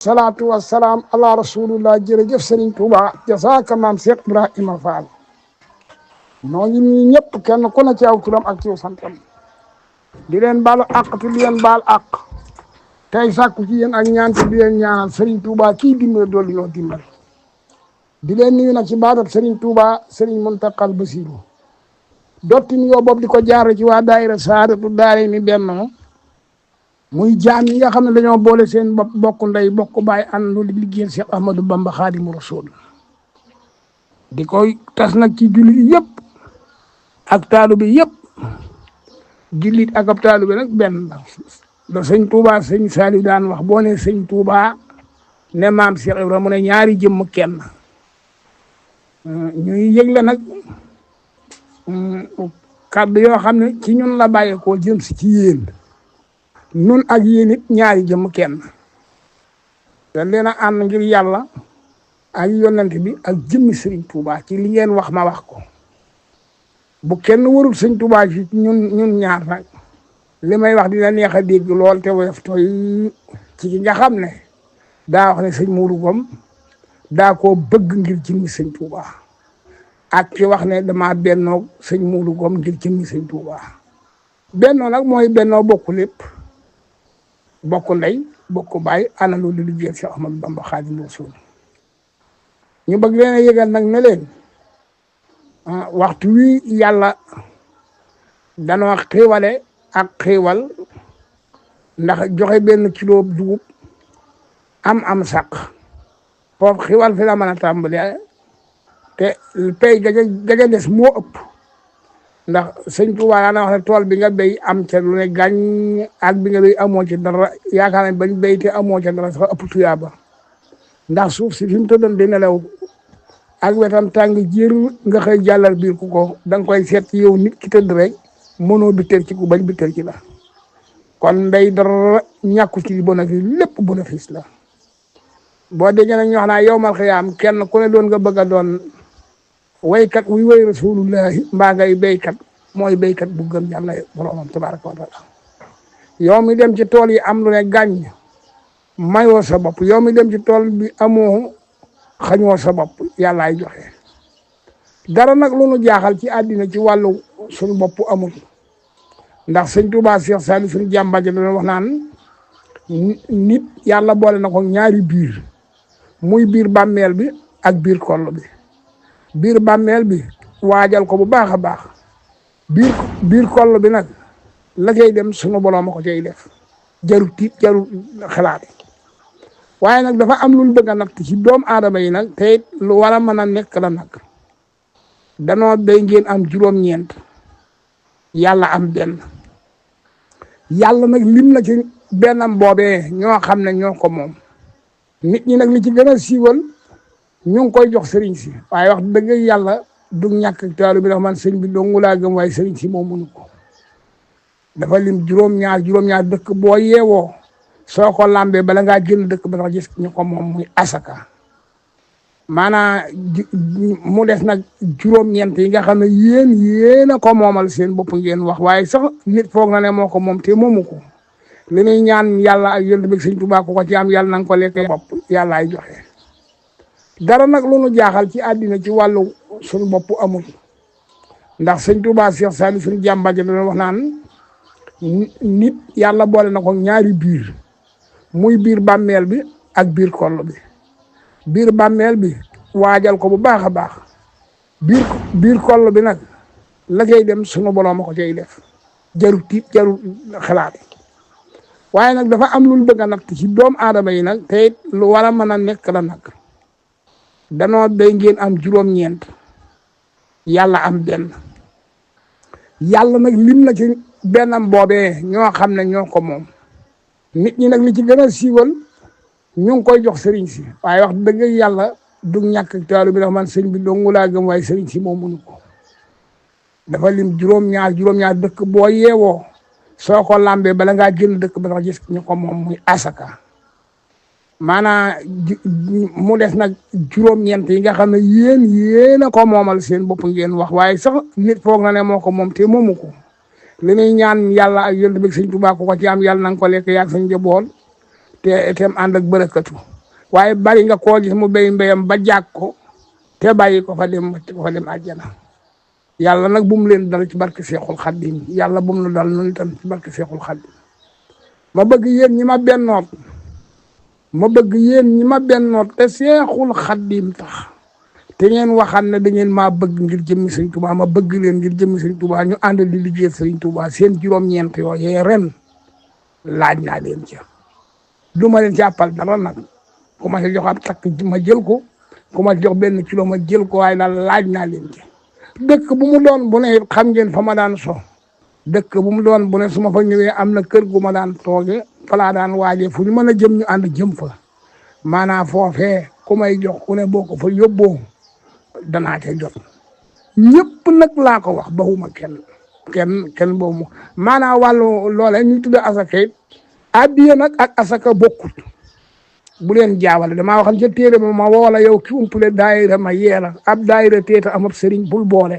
salaatu wa salaam ala rasulillah jërëjëf Serigne Touba jasaaka maam Cheikh Ibrahima Fall noo ngi nii ñëpp kenn ku ne ci aw turam ak ci santam di leen baalu àq te di leen baal àq tey sàkku ci yéen ak ñaan te di leen ñaanal Serigne Touba kii dimbal doolu ñoo dimbal di leen nuyu nag ci baatab Serigne Touba Serigne Muntakal Basiru dotti nuyoo boobu di ko jaare ci waa daayira Saadatu Daarayni benn muy jaam yi nga xam ne dañoo boole seen bopp bokk ndey bokk baay ànd lu liggéeyal Cheikh Ahmadou Bamba Xaadimu Rasuul di koy tas nag ci jullit yëpp ak taalibe yëpp jullit ak ab taalibe nag benn la sëñ Touba sëñ Saliou daan wax boo ne sëñ Touba ne maam Cheikh Ibrahima mu ne ñaari jëmm kenn ñuy yëgle nag kàddu yoo xam ne ci ñun la bàyyeekoo jëm si ci yéen nun ak yéen it ñaari jëmm kenn te leen a ànd ngir yàlla ak yonent bi ak jëmmi Serigne Touba ci li ngeen wax ma wax ko bu kenn warul sëñ Touba ci ñun ñaar nag li may wax dina neex a dégg lool te woyof tooy ci ki nga xam ne daa wax ne sëñ Modou Ngom daa koo bëgg ngir jëmmi sëñ Touba ak ki wax ne dama bennoo sëñ Modou Ngom ngir jëmmi sëñ Touba bennoo nag mooy bennoo bokku lépp bokk ndey bokk baay ana loolu liggéeyal Cheikh Ahmadou Bamba Xaadimu Rasuul ñu bëgg leen a yëgal nag ne leen waxtu wi yàlla danoo xiiwale ak xiiwal ndax joxe benn kilo dugub am sàq foofu xiiwal fi la mën a tàmbalee te pay gaja des moo ëpp ndax sëñ Touba daana wax ne tool bi nga béy am ca lu ne gàññ ak bi nga béy amoo ci dara yaakaar ne bañ béy te amoo ca dara sax ëpp tuyaaba ndax suuf si fi mu tëddoon di nelaw ak wetam tàng jër nga xëy jàllar biir ku ko da nga koy seet yow nit ki tëdd rek mënoo biteel ci ku bañ biteel ci la kon ndey dara ñàkku ci bénéfice lépp bénéfice la boo déggee nag ñu wax naa yowmal xiyaam kenn ku ne doon nga bëgg a doon waykat wuy way rasulullahi mbaa ngay béykat mooy béykat bu gëm yàlla boromam tabaraka wa taala yow mi dem ci tool yi am lu ne gàññ mayoo sa bopp yow mi dem ci tool bi amoo xañoo sa bopp yàllaay joxe dara nag lu nu jaaxal ci àddina ci wàllu suñu bopp amul ndax sëñ Touba Cheikh Saliou suñu jàmbaje dana wax naan nit yàlla boole na ko ñaari biir muy biir bàmmeel bi ak biir koll bi biir bàmmeel bi waajal ko bu baax a baax biir koll bi nag la cay dem sunu borom a ko cay def jarul tiit jarul xalaat waaye nag dafa am lu bëgg a natt ci doomu aadama yi nag te it lu war a mën a nekk la nag danoo béy ngeen am juróom-ñeent yàlla am benn yàlla nag lim na ci bennam boobee ñoo xam ne ñoo ko moom nit ñi nag li ci gën a siiwal ñu ngi koy jox sëriñ si waaye wax dëgg yàlla du ñàkk taalu bi dafa man sëñ bi dongu laa gëm waaye sëriñ si moom mënu ko dafa lim juróom-ñaar dëkk boo yeewoo soo ko lambee bala ngaa jël dëkk ba sax gis ñu ko moom muy asaka maanaam mu des nag juróom-ñeent yi nga xam ne yéen a ko moomal seen bopp ngeen wax waaye sax nit foog na ne moo ko moom te moomu ko li ñuy ñaan yàlla ak yonent bi sëñ Tuubaa ko ci am yàlla na nga ko lekk bopp yàllaay joxe dara nag lu nu jaaxal ci àddina ci wàllu suñu bopp amul ndax sëñ Touba Cheikh Saliou suñu jàmbaje dana wax naan nit yàlla boole na ko ñaari biir muy biir bàmmeel bi ak biir koll bi biir bàmmeel bi waajal ko bu baax a baax biir koll bi nag la cay dem sunu borom a ko cay def jarul tiit jarul xalaat waaye nag dafa am lu bëgg a natt ci doomu aadama yi nag te it lu war a mën a nekk la nag danoo béy ngeen am juróom-ñeent yàlla am benn yàlla nag lim na ci bennam boobee ñoo xam ne ñoo ko moom nit ñi nag li ci gën a siiwal ñu ngi koy jox sëriñ si waaye wax dëgg yàlla du ñàkk taalu bi dafa man sëñ bi dongu laa gëm waaye sëriñ si moom mënu ko dafa lim juróom-ñaar dëkk boo yeewoo soo ko lambee bala ngaa jël dëkk ba sax gis ñu ko moom muy asaka maanaam mu des nag juróom-ñeent yi nga xam ne yéen a ko moomal seen bopp ngeen wax waaye sax nit foog na ne moo ko moom te moomu ko li ñuy ñaan yàlla ak yonent bi sëñ Tuubaa ko ci am yàlla na nga ko lekk yaag sañ njaboot te tem ànd ak bërëkatu waaye bari nga koo gis mu béy mbéyam ba jàkk ko te bàyyi ko fa dem àjjana. yàlla nag bu mu leen dal ci barke Seexul Xaddim yàlla bu mu nu dal noonu itam ci barke Seexul Xaddim ma bëgg yéen ñi ma bennoot te Seexul Xaddim tax te ngeen waxaan ne da ngeen maa bëgg ngir jëmmi Sëriñ Tuubaa ma bëgg leen ngir jëmmi Sëriñ Tuubaa ñu ànd di liggéey Sëriñ Tuubaa seen juróom-ñeent yooyee ren laaj naa leen ca du ma leen jàppal dara nag ku ma si jox ab takk ma jël ko ku ma jox benn kilo ma jël ko waaye daal laaj naa leen ca dëkk bu mu doon bu ne xam ngeen fa ma daan dëkk bu mu doon bu ne su ma fa ñëwee am na kër gu ma daan tooge fa laa daan waajee fu ñu mën a jëm ñu ànd jëm fa maanaam foofee ku may jox ku ne boo ko fa yóbboo danaa ca jot ñëpp nag laa ko wax baxuma kenn boobu maanaam wàllu loole ñu tudde asaka it addiya nag ak asaka bokkut bu leen jaawale damaa waxal ca téere ba ma woola yow ki umpule daayira ma yeela ab daayira teeta amab sëriñ bul boole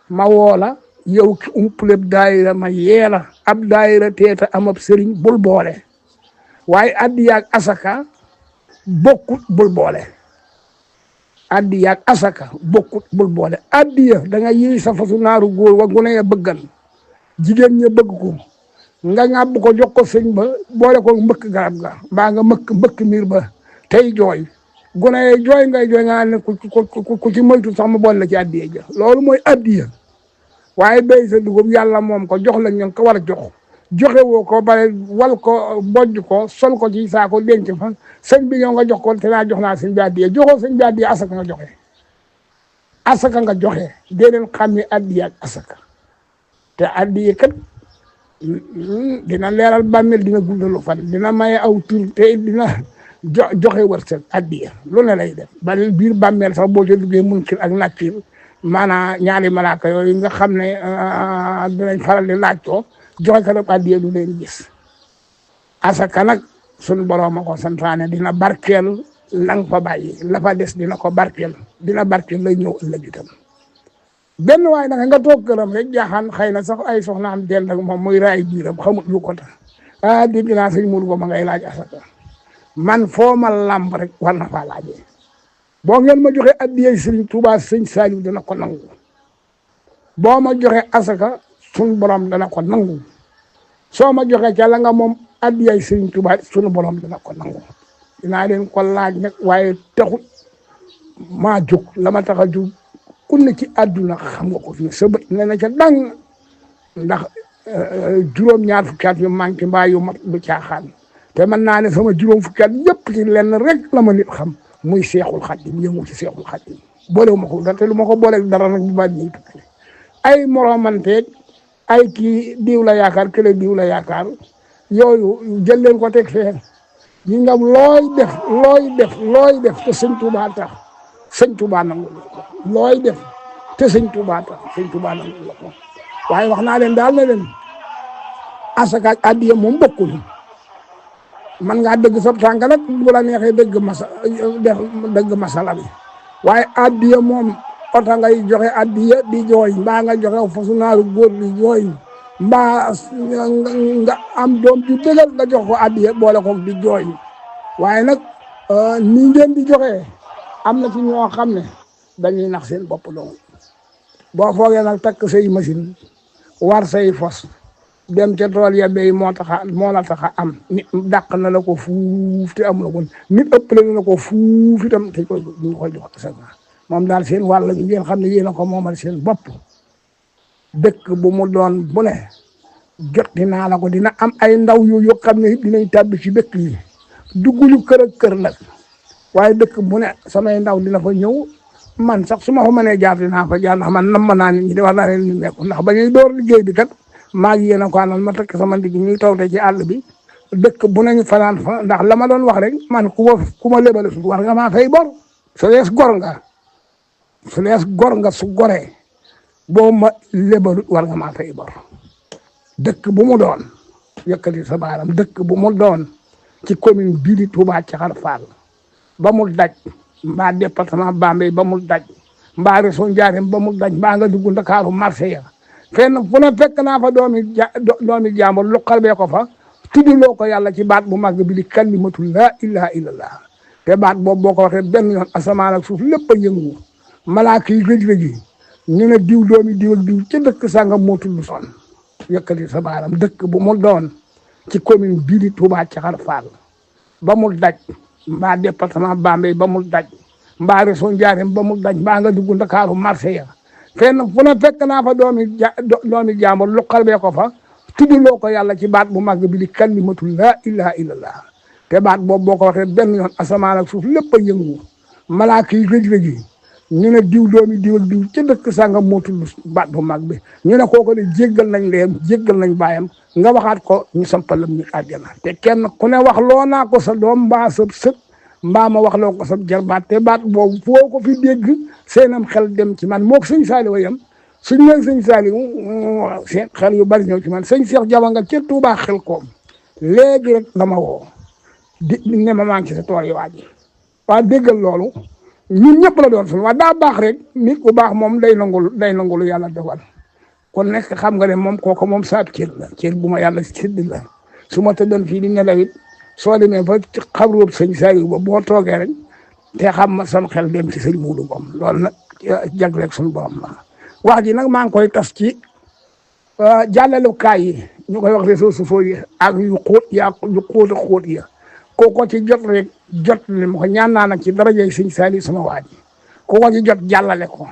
ma woola yow ki umpule daayira ma yeela ab daayira teeta amab sëriñ bul boole waaye addiya ak asaka bokkut bul boole addiya ak asaka bokkut bul boole addiya da nga yéey sa fasu naaru góor wa gune ya bëggan jigéen ña bëgg ko nga ngàbb ko jox ko sëñ ba boole ko mbëkk garab ga mbaa nga mbëkk miir ba tey jooy gune ye jooy ngay jooy nga ne ku ci moytu sax mu boole la ci addiya ja loolu mooy addiya waaye béy sa dugub yàlla moom ko jox la ñu ko war a joxe woo ko bare wal ko bojj ko sol ko ci saako denc fa sëñ bi ñëw nga jox ko te naa jox naa sëñ bi addiya joxoo sëñ bi addiya asaka nga joxe dee leen xam ne addiya ak asaka te addiya kat dina leeral bàmmeel dina guddalu fan dina maye aw tur te dina joxe wërsëg addiya lu ne lay def ba biir bàmmeel sax boo ca duggee munkir ak nakkir maanaam ñaari malaaka yooyu nga xam ne dinañ faral di laaj ko joxe ka def addiya du leen gis asaka nag sunu borom a ko santaane dina barkeel lang fa bàyyi la fa des dina ko barkeel lay ñëw ëllëg itam benn waay nag nga toog këram rek jaaxaan xëy na sax ay soxnaam dell ak moom muy raay biiram xamut lu ko tax dégg naa sëñ Mourou ba ma ngay laaj asaka man foo ma lamb rek war na faa laajee boo ngeen ma joxe addiyee sëñ Touba sëñ Saliou dana ko nangu boo ma joxe asaka sunu borom dana ko nangu soo ma joxe ca la nga moom addiyee sëñ Touba sunu borom dana ko nangu dinaa leen ko laaj nag waaye taxut maa jóg la ma tax a jóg ku ne ci àdduna xam nga ko fi sa bët ne na ca dang ndax juróom-ñaar fukki at yu manqué mbaa yu mat du caaxaan te mën naa ne sama juróom fukki at yëpp ci lenn rek la ma nit xam muy Seexul Xaddim yëngu ci Seexul Xaddim boolewu ma ko dara te lu ma ko booleeg dara nag bu baax ñuy tukki ay moromanteeg ay kii diw la yaakaar kële diw la yaakaar yooyu jël leen ko teg fee ñi nga looy def te sëñ Tuubaa tax sëñ Tuubaa nangu looy def te sëñ Tuubaa tax sëñ Tuubaa nangu la ko waaye wax naa leen daal ne leen asaka ak addiya moom bokkul man ngaa dëgg sab tànk nag bu la neexee dëgg masala bi waaye addiya moom ota ngay joxe addiya di jooy mbaa nga joxe fasu naaru góor di jooy mbaa nga am doom ju dëgal nga jox ko addiya boole ko di jooy waaye nag ni ngeen di joxe am na ci ñoo xam ne dañuy nax seen bopp dong boo foogee nag takk say machine war say fos dem ca tool ya béy moo la tax a am nit dàq na la ko fuuf te amul ko nit ëppale na la ko fuuf itam te ñu koy jox asaka moom daal seen wàll gi ngeen xam ne yéen a ko moomal seen bopp dëkk bu mu doon bu ne jot dinaa la ko dina am ay ndaw yu xam ne dinañ tàbbi ci dëkk yi dugguñu kër ak kër nag waaye dëkk bu ne samay ndaw dina fa ñëw man sax su ma fa mënee jaar dinaa fa jaar ndax man nam ma naa nit ñi di wax naa leen ñu nekk ndax ba ñuy door liggéey bi kat maa ngi yéen a ko àndal ma takk sama ndig ñuy tawte ci àll bi dëkk bu nañu fanaan fa ndax la ma doon wax rek man ku ma lebale su war nga maa fay bor su lees gor nga su goree boo ma lebalut war nga maa fay bor dëkk bu mu doon yëkkati sa baaram dëkk bu mu doon ci commune bii di Touba Caxar Fall ba mu daj mbaa département Bambey ba mu daj mbaa région Ndiarème ba mu daj mbaa nga dugg Ndakaaru marché ya fenn fu ne fekk naa fa doomi jàmbur luqal bee ko fa tuddloo ko yàlla ci baat bu màgg bi di kalimatu laa ilaha illallah te baat boobu boo ko waxee benn yoon asamaan ak suuf lépp a yëngu malaaka yi rëj-rëj yi ñu ne diw doomi diw ak diw ca dëkk sàngam moo tudd son yëkkati sa baaram dëkk bu mu doon ci commune bii di Touba Caxar Fall ba mu daj mbaa département Bambey ba mu daj mbaa région Ndiarème ba mu daj mbaa nga dugg Ndakaaru marché ya fenn fu ne fekk naa fa doomi jàmbur luqal bee ko fa tuddloo ko yàlla ci baat bu màgg bi di kalimatu laa ilaha illallah te baat boobu boo ko waxee benn yoon asamaan ak suuf lépp a yëngu malaaka yi rëj-rëj yi ñu ne diw doomi diw ak diw ca dëkk sàngam moo tudd baat bu mag bi ñu ne kooku ne jéggal nañ leen jéggal nañ baayam nga waxaat ko ñu sampalam ñu àjjana te kenn ku ne wax loo naa ko sa doom mbaa sa sët mbaa ma wax loo ko sa jarbaat te baat boobu foo ko fi dégg seenam xel dem ci man moog sëñ Saliou yam suñ ne sëñ Saliou seen xel yu bari ñëw ci man sëñ Cheikh Jawa nga ca Touba xel koom léegi rek dama woo di ne ma maa ngi ci sa tool yi waa ji waa déggal loolu ñun ñëpp la doon suñu waa daa baax rek nit ku baax moom day nangulu yàlla dogal kon nekk xam nga ne moom kooku moom saab cër la cër bu ma yàlla sédd la su ma tëddoon fii di nelaw it soo demee ba ci xabru sëñ Saliou ba boo toogee rek te xam ma sam xel dem ci sëñ Muudu Ngom loolu nag jagleeg suñu borom la wax ji nag maa ngi koy tas ci jàllalukaay yi ñu koy wax réseaux sociaux yi ak yu xóot yu xóot ya ko ci jot rek jot li ma ko ñaan naa nag ci darajay sëñ Saliou sama waa ji ko ci jot jàllale ko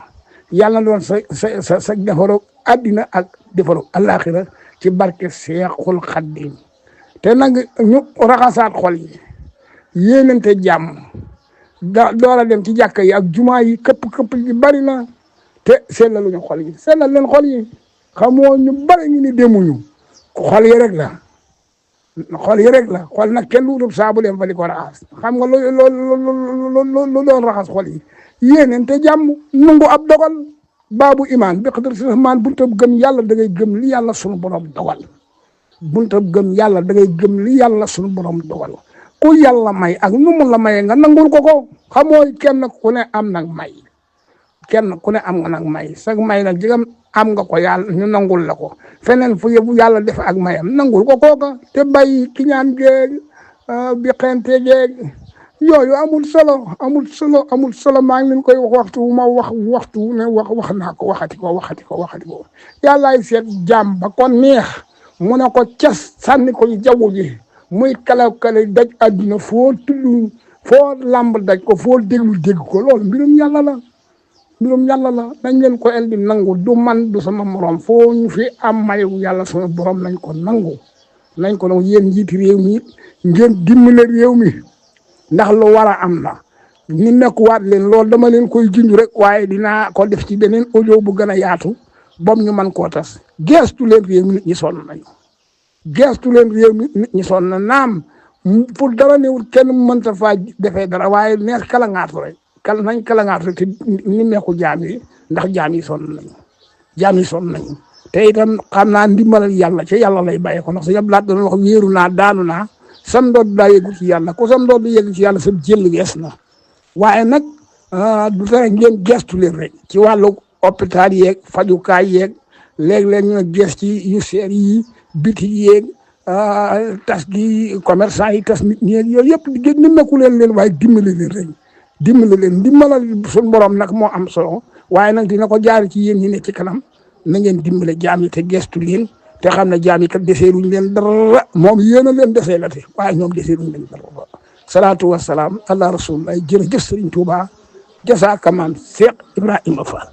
yàlla na doon sa defaru addina ak defaru alaxira ci barke Seexul Xaddim te nag ñu raxasaat xol yi yéenante jàmm door a dem ci jàkka yi ak jumaa yi këpp yi bari na te seetlaluñu xol yi seetlal leen xol yi xamoo ñu bari ñu ni demuñu xol yi rek la xol nag kenn lu dul saabu dem fa di ko raxas xam nga lu doon raxas xol yi yéenante jàmm nungu ab dogal baabu imaan bi xadar si rahmaan buntab gëm yàlla da ngay gëm li yàlla sunu borom dogal buntab gëm yàlla da ngay gëm li yàlla sunu borom dogal ku yàlla may ak nu mu la mayee nga nangul ko xamoo kenn ku ne am nag may kenn ku ne am nga nag may sag may nag jigam am nga ko yàlla ñu nangul la ko feneen fu yëbu yàlla def ak mayam nangul ko kooka te bàyyi ki ñaan géeg bi xente géeg yooyu amul solo maa ngi leen koy wax waxtu ne wax naa ko waxati ko yàllaay seet jaam ba ko neex mu ne ko cas sànni ko jaww ji muy kala daj àdduna foo tudd foo lamb daj ko foo déglu dégg ko loolu mbirum yàlla la nañ leen ko el di nangu du man du sama morom foo ñu fi am mayu yàlla sama borom nañ ko nangu yéen njiiti réew mi ngeen dimbale réew mi ndax lu war a am la ni nekkuwaat leen loolu dama leen koy junj rek waaye dinaa ko def ci beneen audio bu gën a yaatu bom ñu man koo tas geestu leen réew mi nit ñi sonn nañu na naam pour dara newul kenn mënta faa defee dara waaye neex kala ngaatu rek nañ kala ngaatu rek te ni nekku jaam yi ndax jaam yi sonn nañu te itam xam naa ndimbalal yàlla ca yàlla lay bàyyee ko ndax sa yab laat doon wax wéeru naa daanu naa sam ndood daa yeggu ci yàlla ku sam ndood du yegg ci yàlla sa jël gees na waaye nag du tere ngeen gestu leen rek ci wàllu hôpital yeeg fajukaay yeeg léeg-léeg ñu ne gees ci yu seer yi biti yeeg tas gi commerçant yi tas nit ñeeg yooyu yëpp ni mekku leen waaye dimbali leen dimbalal suñu borom nag moo am solo waaye nag dina ko jaar ci yéen ñi ne ci kanam na ngeen dimbale jaam yi te gestu leen te xam ne jaam yi kat deseeruñ leen dara moom yéen a leen desee la te waaye ñoom deseeruñ leen dara salaatu wasalaam ala rasulillah jërëjëf Sëriñ Tuuba jasaaka maam Cheikh Ibrahima Fall